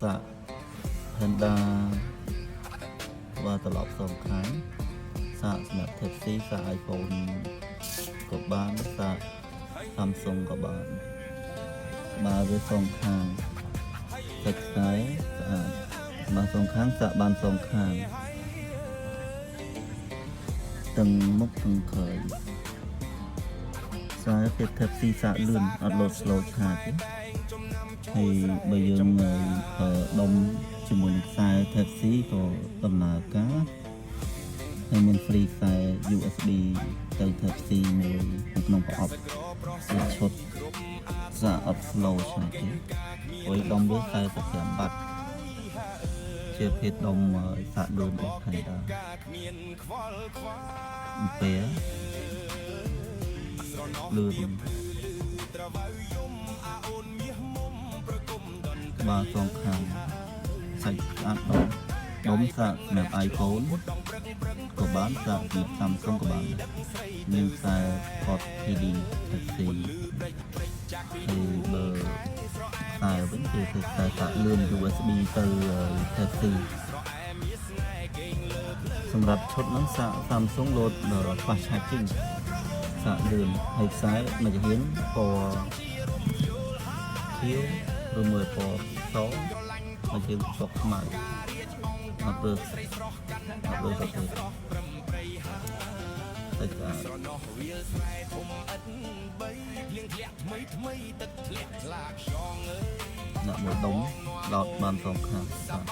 សាក Panda បាទត្រឡប់សងខាងសាកសម្រាប់ Type C សាក iPhone ក៏បានសាក Samsung ក៏បានក្បាលវាសងខាងសាច់ខ្សែស្អាតបាទសងខាងសាកបានសងខាងទាំងមុខទាំងក្រោយខ្សែភាព Type C សាកលឿនអត់លោត slow charge ទេហើយបើយើងប្រើដុំជាមួយនឹងខ្សែ Type C ក៏ដំណើរការហើយមាន free ខ្សែ USB ទៅ Type C មួយនៅក្នុងប្រអប់ជាឈុតសាកអត់ slow ឆ្ងាយទេព្រោះដុំវា45បាត់ជាភេទដុំសាកលឿនរបស់ Panda អំពែលឿនក្បាលសងខាងសាច់ស្អាតដុំដុំសាកសម្រាប់ iPhone ក៏បានសាកសម្រាប់ Samsung ក៏បានដែរមានខ្សែ port PD Type C ហើយបើខ្សែវិញគឺខ្សែសាកលឿន USB ទៅ Type C សម្រាប់ឈុតហ្នឹងសាក Samsung លោត fast charging សាកលឿនហើយខ្សែមួយចំហៀងពណ៌ខៀវឬមួយពណ៌សមួយជាងពណ៌ខ្មៅអត់រើសអត់រើសទៅតែស្អាត ដាក់មួយដុំដោតបានសងខាងស្អាត